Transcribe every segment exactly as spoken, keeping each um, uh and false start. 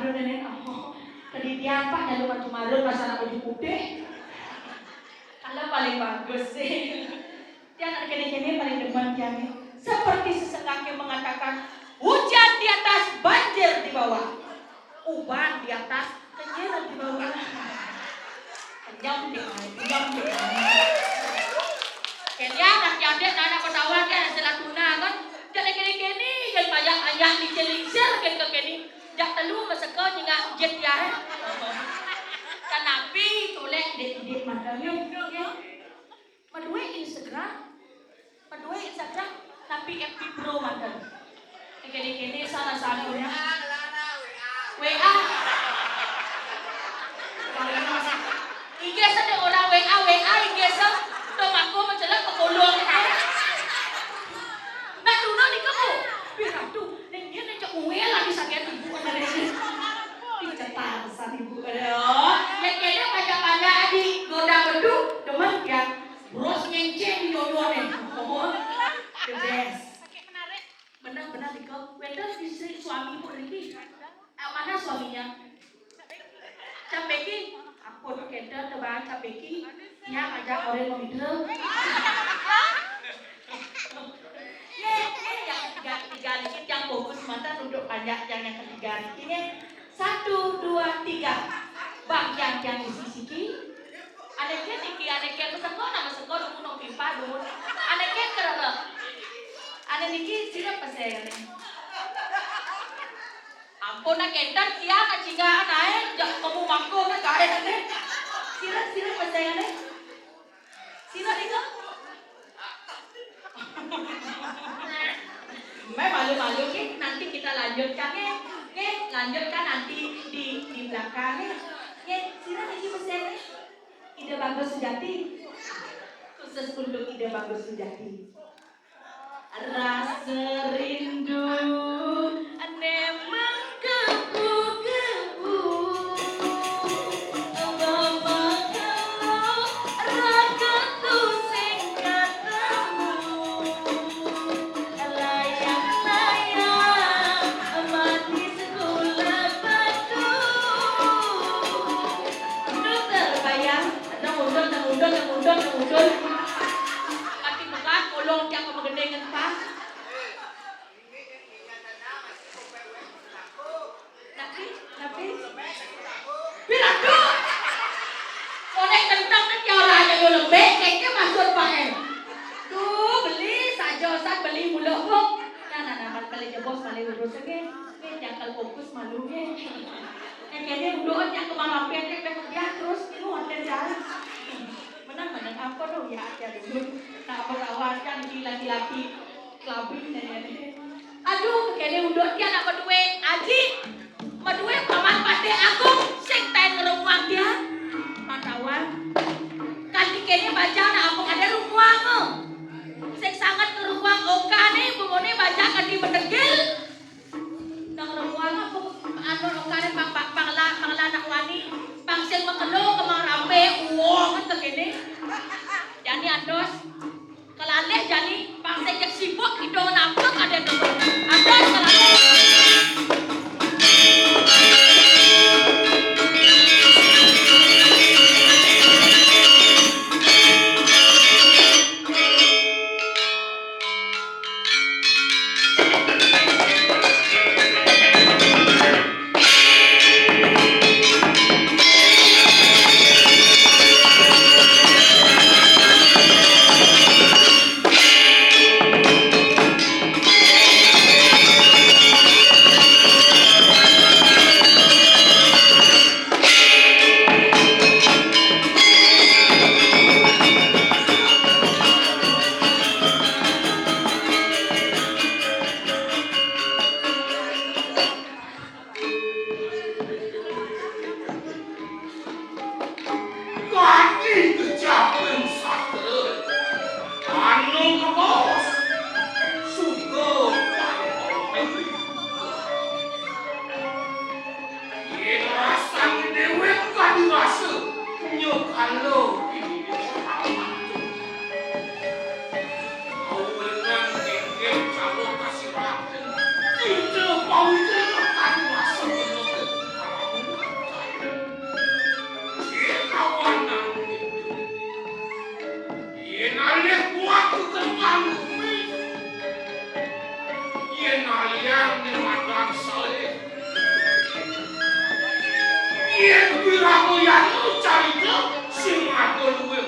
Aduh, Nenek, oh, kedih tiang, Pak, nyaluk baju marun, masalah baju putih. Kalau paling bagus sih. Tiang nak kéné-kéné paling demen tiang, eh. Seperti sesenggaké mengatakan, "Hujan di atas, banjir di bawah. Uban di atas, kenyir di bawah." Kenyam deh, kenyam deh. Kéné nak adé anak Betawi kan, hasil tuna kan. Jadi kéné-kéné, jadi banyak ayah lingsir-lingsir kan ke kéné. Jak telu maseka nyingak jit ya, eh. Kan napi, toleh idik-idik makan, ya. Madué Instagram. Madué Instagram, tapi F B Pro manten. Kéné-kéné salah satunya. W A. Inggih sedek orang W A, W A inggih se. Tuh aku mencelak ke kolong. Nah, tuna nika, Bu. Piratu, ning dia nek cek uwil lagi sakit ibu dari sini. Dicetar san ibu. Aduh. Nek kene panja-panja adi goda bedu, demen ya. Bros nyenceng di dodone. Oh, the best. Benar-benar nika. Wénten istri suami Bu niki. Eh, mana suaminya? Cap Beki. Ampun, kenten tebang Cap Beki. Ya, ngajak orang mau video. Ya, ya, yang ketiga-ketiga niki yang fokus manten untuk panja yang, yang ketiga niki, nggih. Satu, dua, tiga. Bang, yang, yang isi siki. Ané kén niki, ané kén mesengko, nama mesengko, dumun nang pipa, dumun. Ané kén kerana. Ané niki sira pesengané. Ampun, nak kenten, iya, nak cingga, naé, jak kamu mangko, nak gaé, ané. Sira, sira pesengané. Sira nika. Mbak, malu-malu, nggih, nanti kita lanjutkan, nggih. Nggih, lanjutkan nanti di, di belakang, nggih. Nggih, sira niki pesengané. Ida Bagus Sujati. Khusus untuk Ida Bagus Sujati. Rasa rindu ane menggebu-gebu, bawa kalau raga tu sing ketemu, layang-layang mati sekolah batu. Dokter bayang, nang undun, nang undun, nang undun, nang undun. Pati bekas kolong tiang kemegendeng entah. Napi, napi. Piratu. Oleh kentang nang tiara aja yo lembek, kayaknya maksud Pak eh. Tuh, beli saja, Ustaz, beli mulu, Bu. Nah, nah, nah, mal-, malih jebos, malih lurus, nggih. Nggih, jangkal fokus malu, nggih. Eh, kene udah yang kemarin, nggih, nggih, ya, terus, ini hotel jalan. Menang, menang, apa dong, ya, ya, dulu. Nah, apa kawan, kan, di laki-laki, kelabing, dan ya, nggih. Aduh, kene udah, dia nak berdua, Aji. Madué Paman Patih Agung sing taén ngrumuang tiang. Patawan. Kanti kéné bajang nak apa kadé rumuang. Sing sanget ngrumuang okané, pemone bajang kanti menegil. Nang rumuang apa anu okané pang, pang, pang la, pang la nak wani. Pang sing makelo kemang rampe, uwong kéné. Jani andos. Kelalih jani, bangsa cek sibuk, kita nampak ada dulu. Ada kelalih. Yén wiramayana carita sing ada luwih.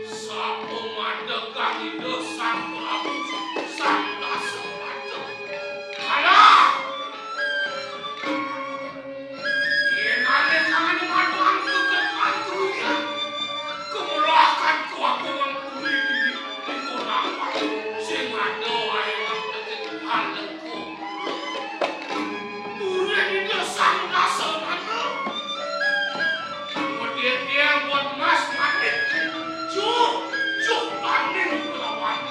Sapa madegang Ida Sang Prabu Sang Dasaraja? Alah! Yén ané kangen maduang kekekan dunya, kemelakan kewagungan puri dini, iko nampang sing ada waé nang tegit hal lengkung. Puri dini Sang Dasaraja. Kemudian dia buat mas manik. Juh, juh, tanding kelawan.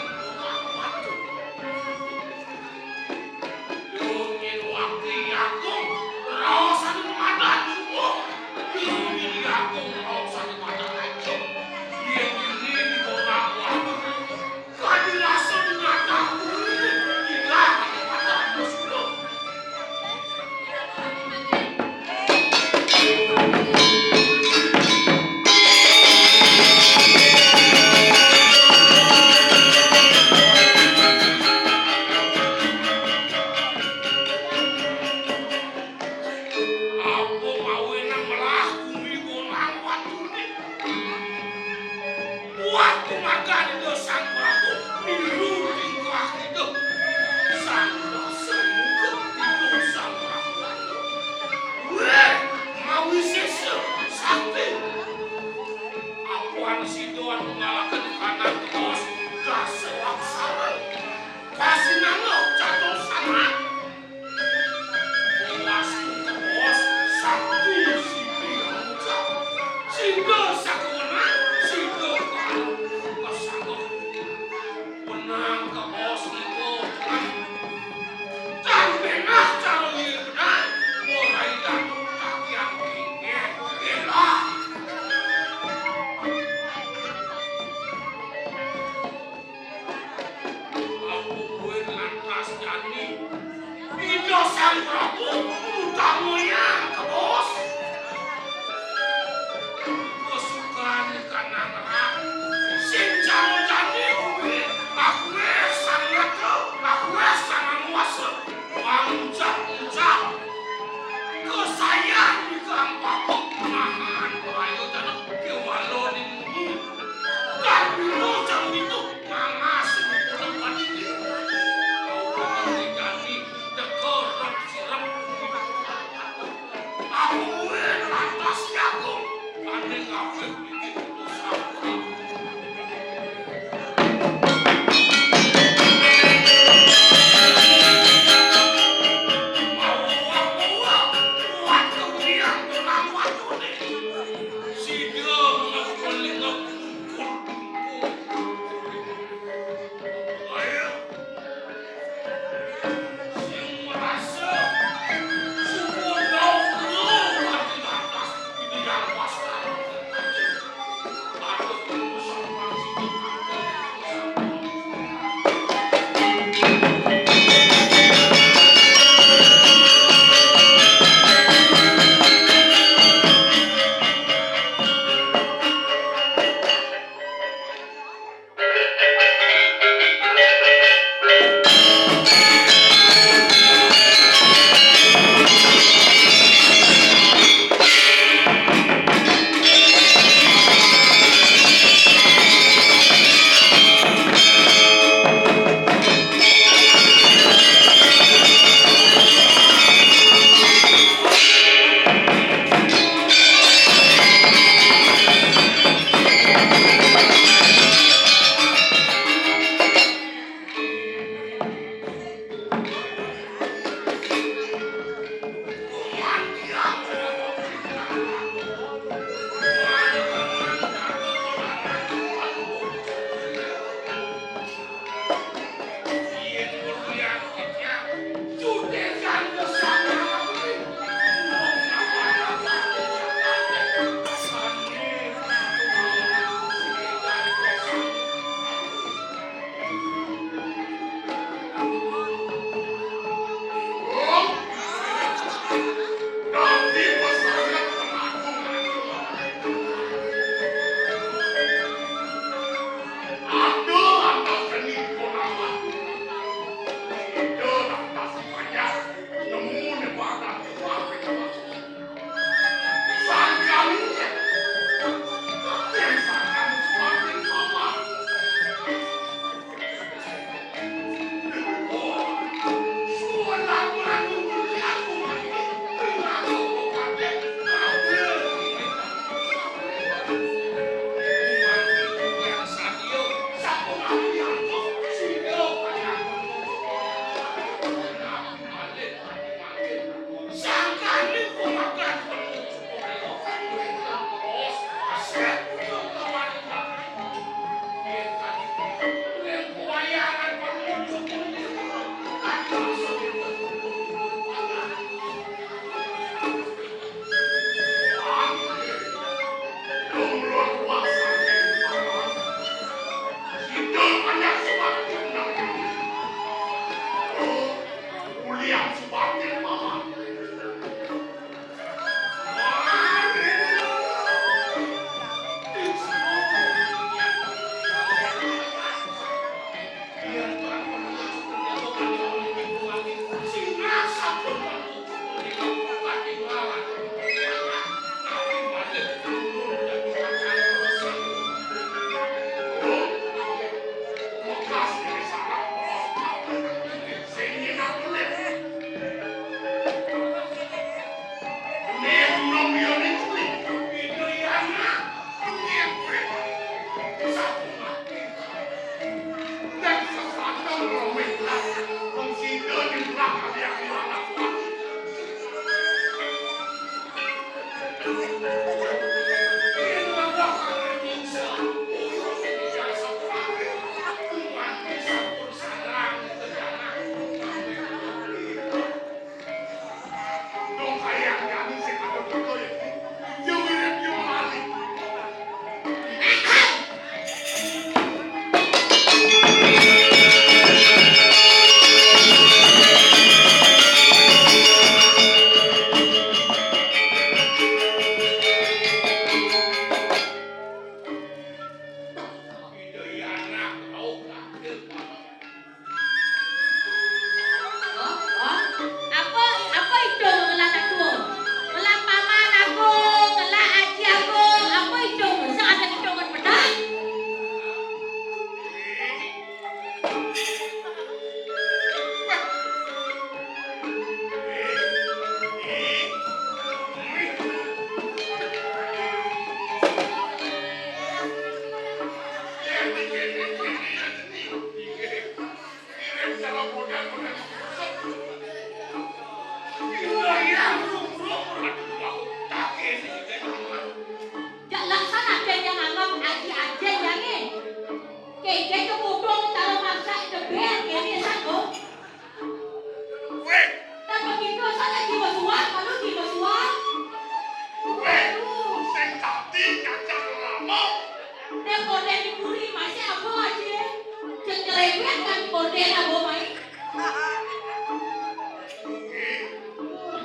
Kuwi kan korden apa, Mai?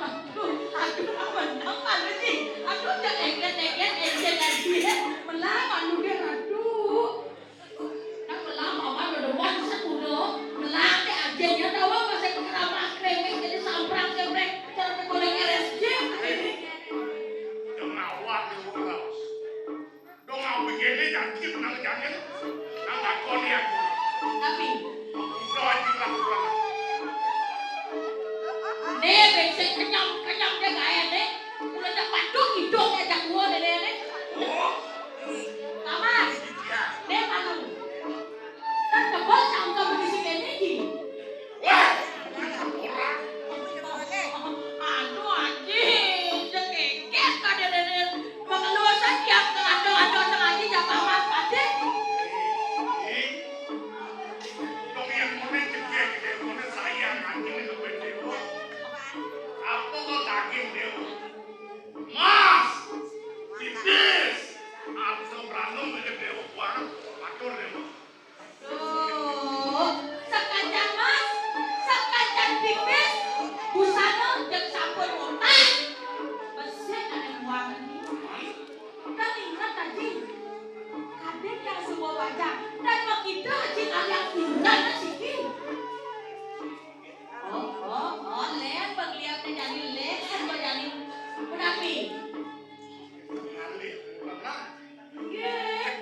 Aduh, aduh, aku menang malu, Ji. Aku udah engket-engket, engket lagi. Menang malu dia, aduh. Nang menang, apa, udah wan, sepuluh. Menang, deh, aja, ya, tahu apa, saya keramas, krewek, jadi samprak, seprek, cara ke kolek R S J, ini. Udah ngawat, ya, udah. Dong, aku kene janji menang janji. Nang lakoni aku. Tapi udah aja lah kurang. Ne, becek kenyam-kenyam dia gaya ne. Udah tak patut hidup dia jak gua ne, ne, ne. Oh. Tamat. Iya. Ne, malu. Kan tebal cangkem beli si kene, Ji. Wah, orang. Aduh, Aji, sengengket ka dene. Mengeluh saja ke ado-ado sengaja jam amat, Aji. Eh, dong yang mune cegek, yang mune sayang, anjing itu bendero. Apa kau daging, Dewo? Mas, tipis, atau beranum, Dewo, buang, atur, Dewo. Duh, sakancang mas, sakancang pipis, busana jeng sampun otak. Besik ada buangan ini. Kan ingat tadi, kadén yang semua baca, dan makita cing aliang kurang siki. Oh, oh, oh, lén, pengliat teh jadi lén, kan jadi menapi. Ngalih, tenang. Nggih.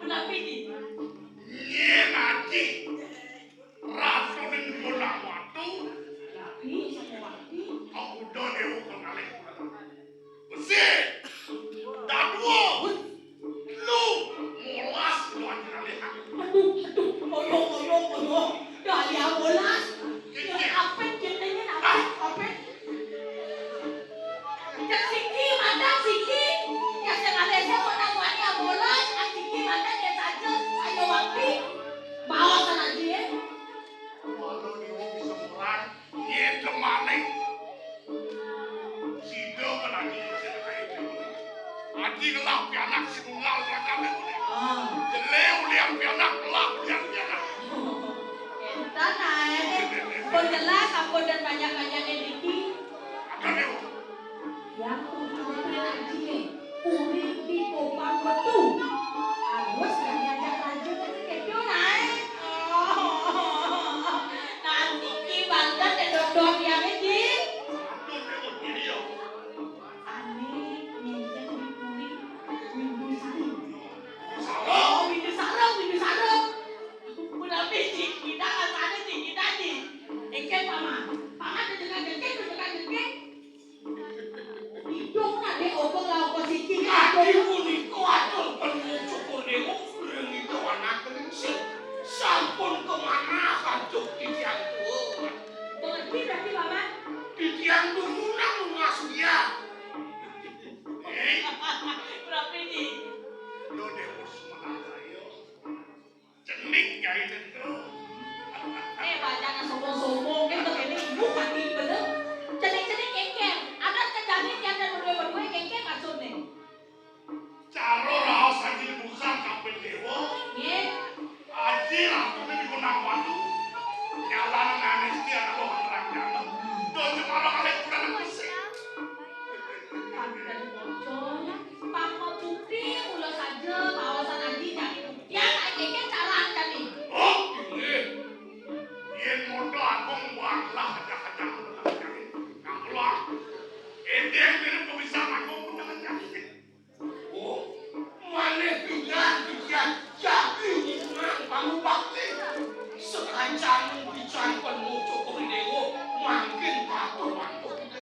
Menapi, Ji? Nyén aji. Ratu ning Gunung Watu. Rapi, Sangowati. Aku udah dewa pengalih. Besi. Dadua. Lu. Molas lu anjing alih. Aduh, aduh, oyong, oyong, oyong. Dah, ya, molas. Iya. Apet, ceritanya, apet, apet. Cek siki, mata siki. Ya, sing alih saya mau nang wani abolas, ah, siki mata dia saja, saya wakti. Bawa sana aja, ya. Walau dia bisa murah, dia demane. Sida kan aji sing kaya dhewe. Aji ngelah pianak sing unggal belakangnya kuwi. Ah. Jele ulian pianak, ngelah ulian pianak. Entan ae. Pun jelas, ampun dan banyak-banyaknya niki. Ada nih. Yang kudu aji, urip di kopang metu. Agus gak ngajak lanjut, itu naik. Oh. Nanti ki banget ya dodot ya, Ji. Aduh, dia mau diri ya. Ane ngéncén di puri Windu Sari. Oh, Windu Sari, Windu Sari. Menapi, Ji? Kita rasane, Ji, kita, Ji. Engke, Paman. Paman, dedekan, dedekan, dedekan, dedekan. Idung ade obeng lauk siki. Ati punika atur penuh syukur dewa, ring ida anak kening sing sampun kemana sajuk titiang tuwa. Mengerti berarti, Paman? Titiang dumunung ngasuya. Eh? Berapa ini? Lo dewa semangat saya. Cening gawe cendol. Eh, bacana sombong-sombong, kan begini, ibu mati bener.